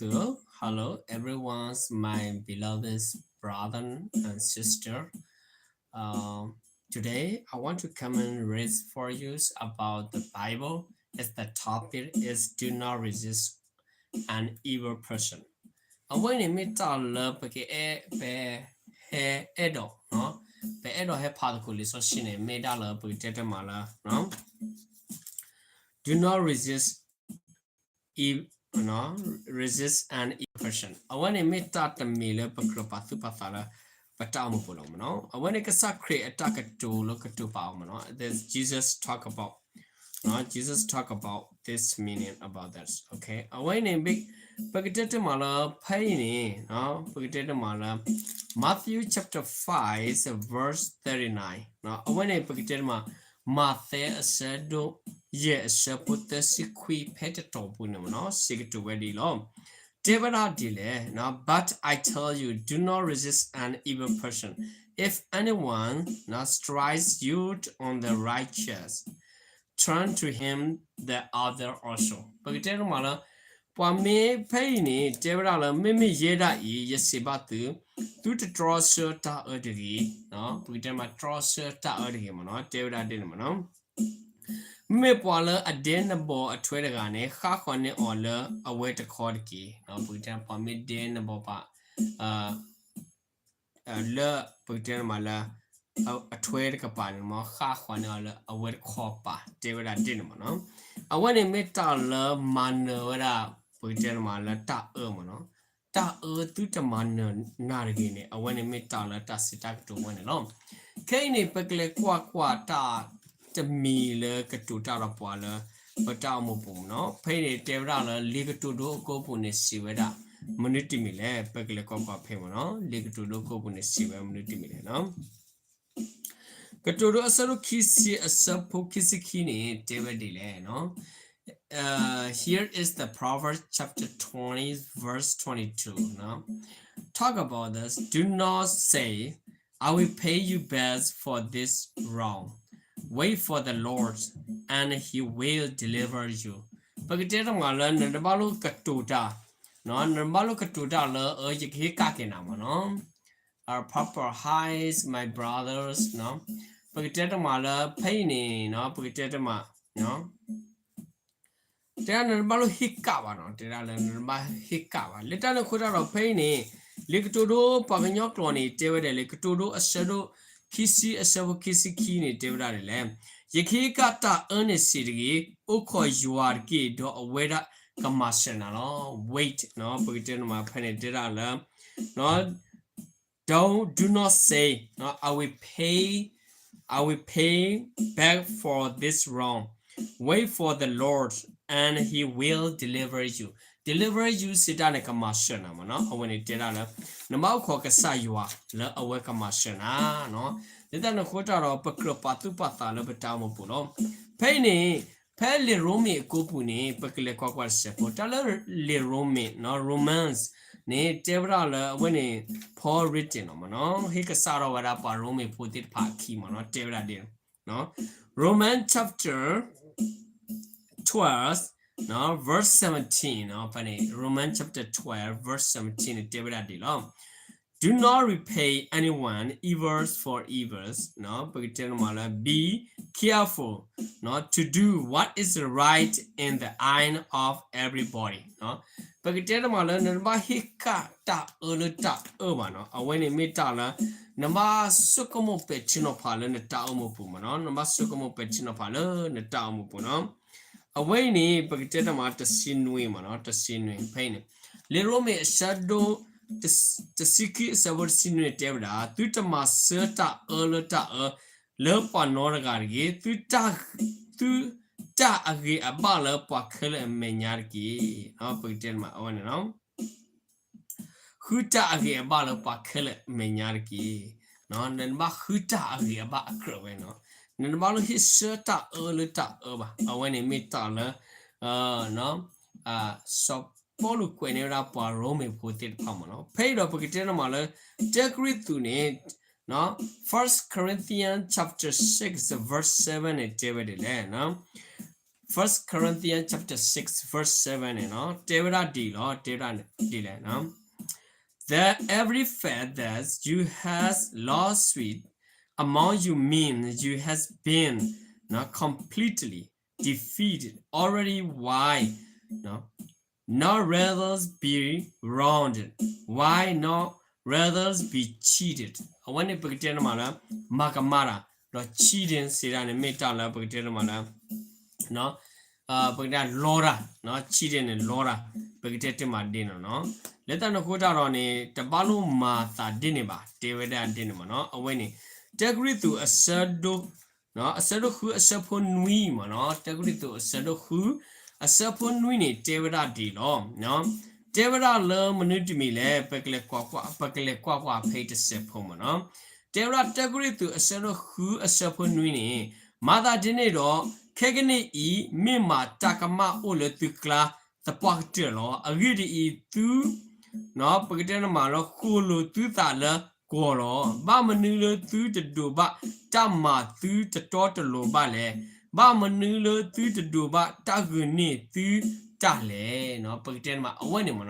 Hello, everyone, my beloved brother and sister. Uh, today, I want to come and read for you about the Bible. It's the topic is do not resist an evil person. အဝဲန့ၣ်မ့ၢ်တၢ်လၢပကအဲၣ် ပဟဲအဲၣ်ဒိး, ပအဲၣ်ဒိးဟဲဖးသကိးလံာ်စီဆှံန့ၣ် မ့ၢ်ဒၣ်လၢပကတဲတမးလၢ do not resist, resist an evil person. အဝဲန့ၣ်မ့ၢ်တၢ်တမံၤလၢပကြၢးပာ်သူၣ်ပာ်သးလၢ ပတၢ်အိၣ်မူပူၤလီၤမ့ၢ်နီၤ. အဝဲန့ၣ်ကစၢ်ခရံာ်အတၢ်ကတိၤလၢကတိၤပာ်အီၤမ့ၢ်နီၤ. This Jesus talk about, Jesus talk about this meaning about this. Okay. အဝဲန့ၣ် ပကတဲတမးလၢဖဲအံၤန့ၣ် ပကတဲတမးလၢ Matthew chapter five, verse thirty-nine. အဝဲန့ၣ် ပကတဲတမး မးသဲအဆၢဒိၣ်ယဲၢ်အဆၢဖိသၢဆံခွံ ဖဲတတီၤပူၤန့ၣ်မ့ၢ်နီၤ စံးကတိၤဝဲဒ်အံၤလီၤ. တဲဝဲဒၣ်ဒ်လဲၣ်, But I tell you, do not resist an evil person. If anyone strikes you on the right cheek, turn to him the other also. ပကတဲတမးလၢ ပှၤမ့ၢ်ဖဲအံၤန့ၣ် တဲဝဲဒၣ်လၢ မ့မ့ၢ်ယဲဒၣ်အံၤ ယစံးဘၣ်သု, သုတတြီဆၢတၢ်အၢတဂ့ၤ, ပကတဲမးတြီဆၢတၢ်အၢတဂ့ၤမ့ၢ်နီၤ တဲဝဲဒၣ်ဒ်န့ၣ်မ့ၢ်နီၤ. မ့မ့ၢ်ပှၤလၢအဒဲနဘီအထွဲတဂၤန့ၣ် ဃၣ်ဃီၤန့ၢ်အီၤလၢအဝဲတခီတက့ၢ်. ပကတဲပှၤမ့ၢ်ဒဲနဘီပှၤ လၢပကတဲတမးလၢ အထွဲတကပၤန့ၣ်မ့ၢ် ဃၣ်ဃီၤန့ၢ်အီၤလၢအဝဲတခီပၤ တဲဝဲဒၣ်ဒ်န့ၣ်မ့ၢ်နီၤ. အဝဲန့ၣ်မ့ၢ်တၢ်လၢမၤနၢၤဝဲဒၣ် ပကတဲတမးလၢတၢ်အၢမ့ၢ်နီၤ. တၢ်အၢသုတမၤနၢၤနၤတဂ့ၤန့ၣ် အဝဲန့ၣ်မ့ၢ်တၢ်လၢတၢ်စံးတၢ်ကတိၤဝဲန့ၣ်လီၤ. ခဲအံၤန့ၣ် ပကလဲၤကွၢ်ကွၢ်တၢ်တမံၤလၢကတိၤတၢ်ဒီးပှၤလၢ ပတၢ်အိၣ်မူပူၤမ့ၢ်နီၤ. ဖဲအံၤန့ၣ် တဲဝဲဒၣ်လၢလံာ်ကတိၤဒိအကိပူၤန့ၣ် စံးဝဲဒၣ် မနုၤတမံၤလဲၣ်. ပကလဲၤကွၢ်ကွၢ်ဖဲမ့ၢ်နီၤ လံာ်ကတိၤဒိအကိပူၤန့ၣ် စံးဝဲမနုၤတမံၤလဲၣ်နီၤ. ကတိၤဒိအဆၢဒိၣ်ခံဆံ အဆၢဖိခံဆံခံန့ၣ် တဲဝဲဒ်လဲၣ်နီၤ. Uh, here is the Proverbs chapter twenty, verse twenty-two. Talk about this. Do not say, I will pay you back for this wrong. Wait for the Lord, and he will deliver you. ပကတဲတမးလၢ နတဘၣ်လိၣ်ကတိၤတၢ်, နတဘၣ်လိၣ်ကတိၤတၢ်လၢ အၢ ယကဟ့ၣ်ကၣ်က့ၤနၤမ့ၢ်နီၤ. Our proper highs, my brothers. ပကတဲတမးလၢ ဖဲအံၤန့ၣ် ပကတဲတမး တဲဒၣ်နတဘၣ်လိၣ်ဟ့ၣ်ကၣ်ဘၣ်နီၤ, တဲဒၣ်လၢနတဘၣ်ဟ့ၣ်ကၣ်ဘၣ်. လၢတၢ်န့ၣ်အဃိတၢ်ဒီး ဖဲအံၤန့ၣ် လံာ်ကတိၤဒိပှၤကညီကျိာ်န့ၣ် တဲဝဲဒၣ် လံာ်ကတိၤဒိအဆၢဒိၣ်ခံဆံ အဆၢဖိခံဆံခံန့ၣ် တဲဝဲဒၣ်ဒ်လဲၣ်, ယကဟ့ၣ်ကၣ်တၢ်အၢန့ၣ်စံးတဂ့ၤ, အိၣ်ခိးယွၤတက့ၢ်, ဒီးအဝဲဒၣ်ကမၤစၢၤနၤလီၤ. Wait, ပကတဲတမး ဖဲန့ၣ်တဲဒၣ်လၢ Don't, do not say, I will pay, I will pay back for this wrong. Wait for the Lord, and he will deliver you. Deliver you စံးတၢ်န့ၣ် ကမၤစၢၤနၤမ့ၢ်နီၤ. အဝဲန့ၣ်တဲဒၣ်လၢ နဘၣ်အိၣ်ခိးကစၢ်ယွၤလၢအဝဲကမၤစၢၤနၤနီၤ. လၢတၢ်န့ၣ်အဃိတၢ်ဒီး ပကြၢးပာ်သူၣ်ပာ်သးလၢပတၢ်အိၣ်မူပူၤလီၤ. ဖဲအံၤန့ၣ် ဖဲလံာ်ရိမ့ၤအကိပူၤန့ၣ် ပကလဲၤကွၢ်ကွၢ်တစဲးဖိ တၢ်လၢလံာ်ရိမ့ၤနီၤ Romans န့ၣ် တဲဝဲဒၣ်လၢအဝဲန့ၣ် Paul written နီၤမ့ၢ်နီၤ ဟ့ၣ်ကစၢ်ထီၣ်ဝဲဒၣ်ပှၤရိမ့ၤဖိသ့ၣ်တဖၣ်အခံမ့ၢ်နီၤ တဲဝဲဒၣ်ဒ် Romans chapter twelve, verse seventeen နီၤ ဖဲန့ၣ် Romans chapter twelve, verse seventeen န့ၣ် တဲဝဲဒၣ်ဒ်လီၤ. Do not repay anyone evils for evils နီၤ ပကတဲတမးလၢ be careful နီၤ to do what is right in the eye of everybody နီၤ ပကတဲတမးလၢ နတဘၣ်ဟ့ၣ်ကၣ်တၢ်အၢလၢတၢ်အၢဘၣ်နီၤ အဝဲန့ၣ်မ့ၢ်တၢ်လၢ နဘၣ်ဆိကမိၣ်ပဲာ်ထံနီၤဖးလၢနတၢ်အိၣ်မူပူၤမ့ၢ်နီၤ နဘၣ်ဆိကမိၣ်ပဲာ်ထံနီၤဖးလၢနတၢ်အိၣ်မူပူၤနီၤ အဝဲအံၤန့ၣ် ပကတဲတမးတဆံနွံမ့ၢ်နီၤ တဆံနွံ ဖဲအံၤန့ၣ် လံာ်ရိမ့ၤအဆၢဒိၣ် တဆံခံအဆၢဖိတဆံနွံန့ၣ်တဲဝဲဒၣ် သုတမၤဆၢတၢ်အၢလၢတၢ်အၢ လၢပှၤနီတဂၤတဂ့ၤ သုတၢ်အဂ့ၤအဘၣ်လၢပှၤခဲလၢာ်အမဲာ်ညါတက့ၢ် ပကတဲတမးအဝဲန့ၣ်နီၤ ဃုတၢ်အဂ့ၤအဘၣ်လၢပှၤခဲလၢာ်အမဲာ်ညါတက့ၢ်. နတဘၣ်ဃုတၢ်အဂ့ၤအဘၣ်အကြၢးဝဲနီၤ နတဘၣ်လိၣ်ဟ့ၣ်ဆၢတၢ်အၢလၢတၢ်အၢဘၣ် အဝဲန့ၣ်မ့ၢ်တၢ်လၢ စီၤပီလူးကွဲးန့ၢ်ဝဲဒၣ်ပှၤရိမ့ၤဖိသ့ၣ်တဖၣ်မ့ၢ်နီၤ ဖဲအံၤဒီးပကတဲတမးလၢ တၢကရံၣ်သူးန့ၣ် First Corinthians chapter six verse seven န့ၣ်တဲဝဲဒ်လဲၣ် First Corinthians chapter six verse seven န့ၣ်နီၤ တဲဝဲဒၣ်ဒ်အံၤလီၤ. တဲဝဲဒၣ်ဒ်လဲၣ် That every faith that you has lost with among you mean you has been completely defeated already. Why not rather be wronged? Why not rather be cheated? အဝဲန့ၣ်ပကတဲတမးလၢ မၤကမၣ်တၢ် ဒီး cheating စံးဒၣ်န့ၣ် မ့ၢ်တၢ်လၢပကတဲတမးလၢ ပကတဲလီတၢ် cheating န့ၣ်လီတၢ် ပကတဲတမးဒ်န့ၣ်နီၤ. လၢတၢ်န့ၣ်အဃိတၢ်ဒီးန့ၣ် တဘၣ်လိၣ်မၤသးဒ်န့ၣ်ဘၣ် တဲဝဲဒၣ်ဒ်န့ၣ်မ့ၢ်နီၤ. အဝဲန့ၣ် တၢကရံၣ်သူး အဆၢဒိၣ်ဃုအဆၢဖိနွံမ့ၢ်နီၤ. တၢကရံၣ်သူးအဆၢဒိၣ်ဃု အဆၢဖိနွံန့ၣ် တဲဝဲဒၣ်ဒ်အံၤလီၤ. တဲဝဲဒၣ်လၢမနုၤတမံၤလဲၣ် ပကလဲၤကွၢ်ကွၢ်ဖဲအံၤတစဲးဖိမ့ၢ်နီၤ. တဲဝဲဒၣ်တၢကရံၣ်သူးအဆၢဒိၣ်ဃုအဆၢဖိနွံန့ၣ် မၤသးဒ်န့ၣ်ဒီး ခဲကနံၣ်အံၤ မ့ၢ်မးတၢ်ကမၣ်အိၣ်လၢသုကျါသပှၢ်ကတၢၢ်လီၤ. အဂ့ၢ်ဒ်အံၤ, သု ပကတဲန့ၣ်မးလၢ ဃိာ်လိာ်သုသးလၢကွီၤလီၤ. ဘၣ်မနုၤလၢသုတဒိးဘၣ်တၢ်မၤသုတတီတလိၤဘၣ်လဲၣ်. ဘၣ်မနုၤလၢသုတဒိးဘၣ်တၢ်ဂုာ်န့ၢ်သုတၢ်လဲၣ်. ပကတဲန့ၣ်မး အဝဲန့ၣ်မ့ၢ်